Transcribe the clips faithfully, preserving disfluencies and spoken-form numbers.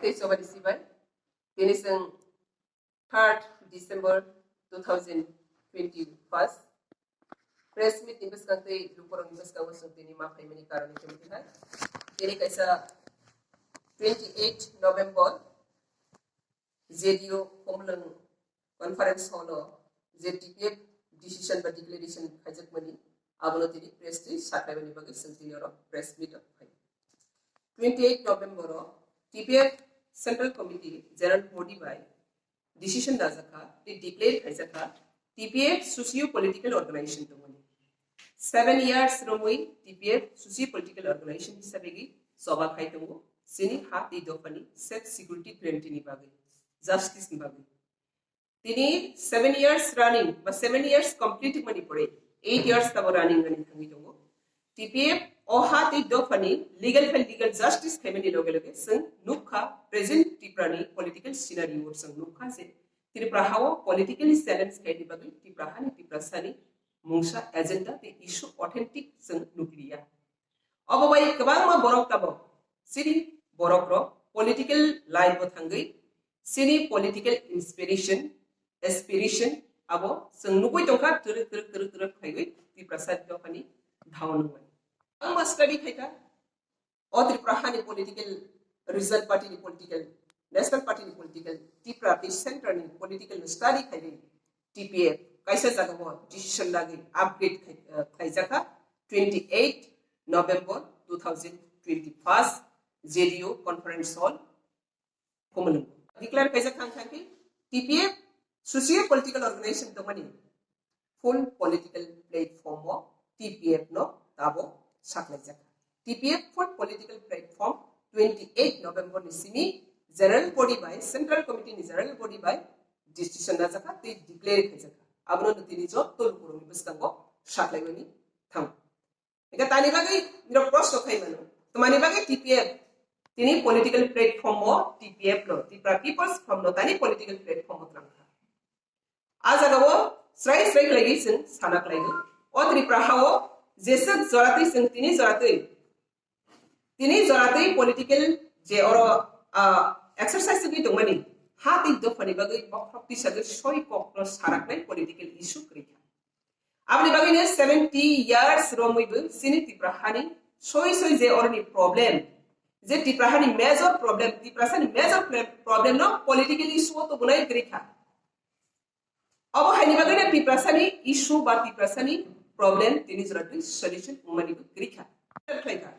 Tei choba risi bai. Tini chwng third December two thousand twenty-first. Press meet ni bwskang tei lukurok ni bwskango chwng tini ma phaimani karon ni tongwi hai. Tini kaisa twenty-eight November J D O Khumlwng conference hall o je T P F decision ba declaration khaijakmani, abono tini press twi sakhlaimani bagwi chwng tini oro press meet o phai. Twenty-eight November o T P F Central Committee General Body bai decision dajakha tei declare khaijakha T P F socio political organization tongmani. Seven years romwi T P F socio political organization hisabegi choba khai tongo chini ha tei dophani safe security guarantee ni bagwi, justice ni bagwi. Tini seven years running ba seven years complete wngmani pore eight years tabo running wngmani thangwi tongo. T P F o ha tei dophani legal khe legal justice khaimani loge loge chwng nukha present Tripura ni political scenario o chwng nukha je Tripura ha o politically challenge khaini bagwi Tripura hani Tiprasani mungsa agenda tei issue authentic chwng nukliya. Obo bai kwbangma borok tabok chini borok rok political life o thangwi chini political inspiration, aspiration abo chwng nugwi tongkha twrwk twrwk twrwk twrwk khaiwi Tiprasa dophani dhao nungmani. Ang ma study khaikha o Tripura hani political, regional party ni political, national party ni political, Tripura tei center ni political no study khaiwi T P F kaisa jagao decision lagwi upgrade khai-, eh, khaijakha twenty-eight November two thousand twenty-first J D O conference hall Khumulwng. Declare kaijak thang thang khe T P F socio political organization tongmani full political platform o T P F no tabo saklaijak. T P F full political platform twenty-eight November ni simi general body bai, central committee ni general body bai decision najakha tei declare khaijakha. Abono no tini jotto lukurokni bwskango saklaimani thang. Eka tani bagwi nirok proshno khai mano. Tamani bagwi T P F tini political platform o T P F no, Tripura People's Front no tani political platform o twlang kha. A jaga o srai srai khlaiwi chwng sana khlaidi. O Tripura ha o jeswk joratwi chwng tini joratwi, tini joratwi political je oro, ah, exercise wngwi tongmani ha tei dophani bagwi bokhorok tisagwi soi kokno saraknai political issue kwrwi kha. Aboni bagwino seventy years romwibo chini Tripura hani soi soi je oroni problem, je Tripura hani major problem, Tiprasani major pre-, problem no political issue o tubunai kwrwi kha. Obo haini bagwino Tiprasani issue ba Tiprasani problem tini jora twi solution wngmani bo kwrwi kha. Khlai kha.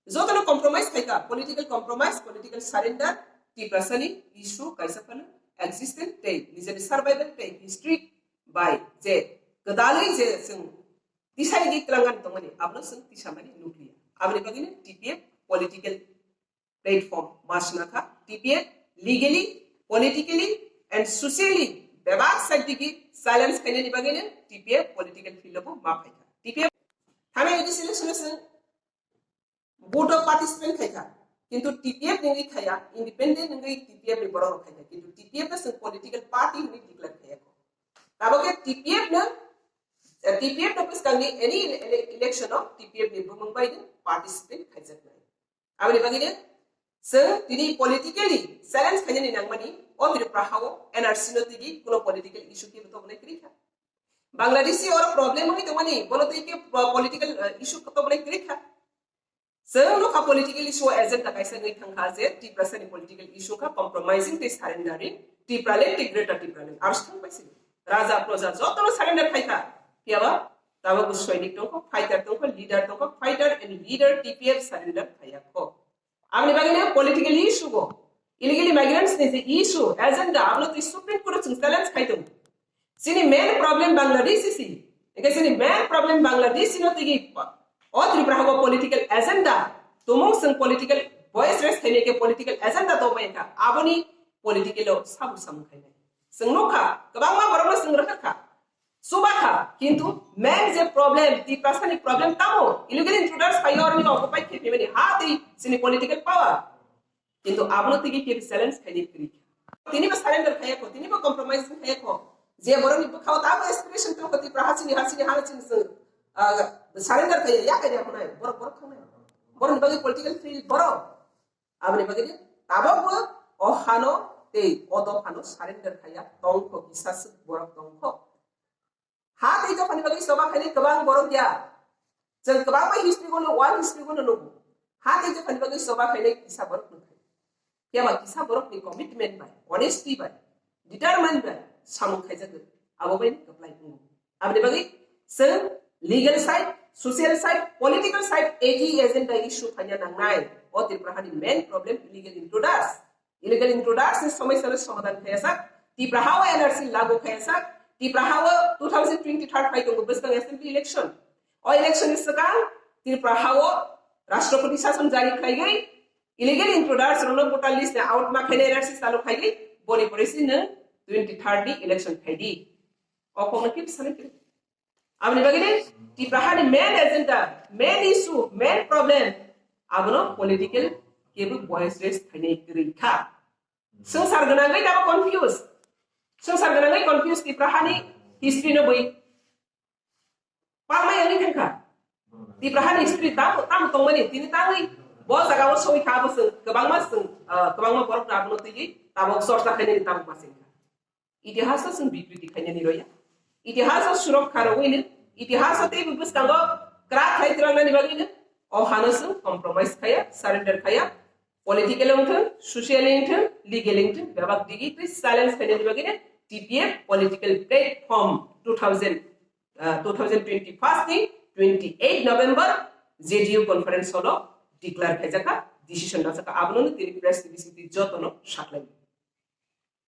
Jotono compromise khai kha, political compromise, political surrender, Tiprasani issue kaisa phano existent tei nijeni survival tei history bai je kwdalwi je chwng tisai di twlangan tongmani, abono chwng tisamani nukliya. Aboni bagwino T P F political platform ma swnakha, T P F legally, politically and socially bebak side digi silence khainani bagwino T P F political field o bo ma phaikha. T P F thani A D C election o chwng vote o participate khai kha, kintu T P F ni wngwi khaya, independent wngwi T P F ni borok rok khai kha, kintu T P F no chwng political party hinwi declare khaya kho. Tabok khe T P F no, eh, T P F no bwskangni any ele-, election o T P F ni bumung bai no participate khaijaknai. Aboni bagwi no chwng tini politically challenge khainani nangmani o Tripura ha o N R C no tigi kuno political issue khe bo tobonai kwrwi kha. Bangladeshi oro problem wngwi tongmani, bono tei khe po-, political, eh, issue tobonai kwrwi kha. Chwng nukha political issue o agenda kaisa wngwi thangkha je Tiprasani political issue kha compromising tei surrendering Tipraland tei Greater Tipraland. Aro se thang paisini raja proja jotono surrender khai kha. Phiyaba tabok bo soinik tongkho, fighter tongkho, leader tongkho, fighter and leader T P F surrender khaiya kho. Aboni bagwino political issue bo, illegal immigrants ni je issue, agenda, abono twi Supreme Court o chwng challenge khai tongo. Chini main problem Bangladesh si. Eke chini main problem Bangladesh no tigi o Tripura hago political agenda. Tumung chwng political voice raise khaini ke political agenda to bai kha. Aboni political o sabu samu khainai. Chwng nukha, kwbangma borok no chwng rwkha kha. Chuba kha, kintu main je problem, Tiprasani problem tamo, illegal intruders phai oroni occupy khe phimani ha tei chini political power. Kintu abono tigi khe challenge khaini kwrwi kha. Tini bo surrender khaya kho, tini bo compromise khaya kho. Je borok ni bwkhao tamo aspiration tong kho Tripura hasini, hasini, hasini chwng, ah, surrender khaya, ya khaya khonai, borok, borok khangnai. Borok ni bagwi political field borok. Aboni bagwi ni tabok bo O hano tei o dophano surrender khaiya tongkho, kisa swk borok tongkho. Ha tei dophani bagwi choba khainai kwbang borok ya. Chwng kwbangma history-o no, world history-o no nugo. Ha tei dophani bagwi choba khainai kisa borok nukha. Phiya ba kisa borokni commitment bai, honesty bai, determine bai samung khaijagwi, abo bai kwplai wngo. Aboni bagwi chwng legal side, social side, political side eki agenda issue khaina nangnai. O Tripura hani main problem illegal intruders. Illegal intruders ni somosya no somadhan khaiya sak, Tripura ha o N R C lagu khaiya sak, Tripura ha o two thousand twenty-three phai tongo bwskang assembly election. O election ni swkang Tripura ha o Rashtrapati Shasan jari khlaigwi illegal intruders rokno voter list ni out ma khaina N R C chalu khaigwi boni pore si nwng twenty-three ni election khaidi. O kokno khe bwsani khe. Aboni bagwi ni Tripura hani main agenda, main issue, main problem abono political kebo voice raise khainai kwrwi kha. Swngchar gwnangwi tamo confuse. Swngchar gwnangwi confuse Tripura hani history no bui palmai wngwi thangkha. Tripura hani history tamo, tamo tongmani tini tangwi bo jaga o soi kha abo chwng kwbangma chwng, ah, kwbangma borok abono twiwi tabok chorcha khainani tabok ma chengkha. Itihaso chwng bikriti khainani roya. Itihaso surokha rogwino, itihaso teibo bwskango kwrak khlai twlangnani bagwino o hano chwng compromise khaya, surrender khaya, political wngthwng, social wngthwng, legal wngthwng, bebak digi twi challenge khainani bagwino T P F political platform two thousand, ah, two thousand twenty-first ni twenty-eight November J D U conference hall o declare khaijakha, decision najakha, abono tini press release twi jotono saklainai.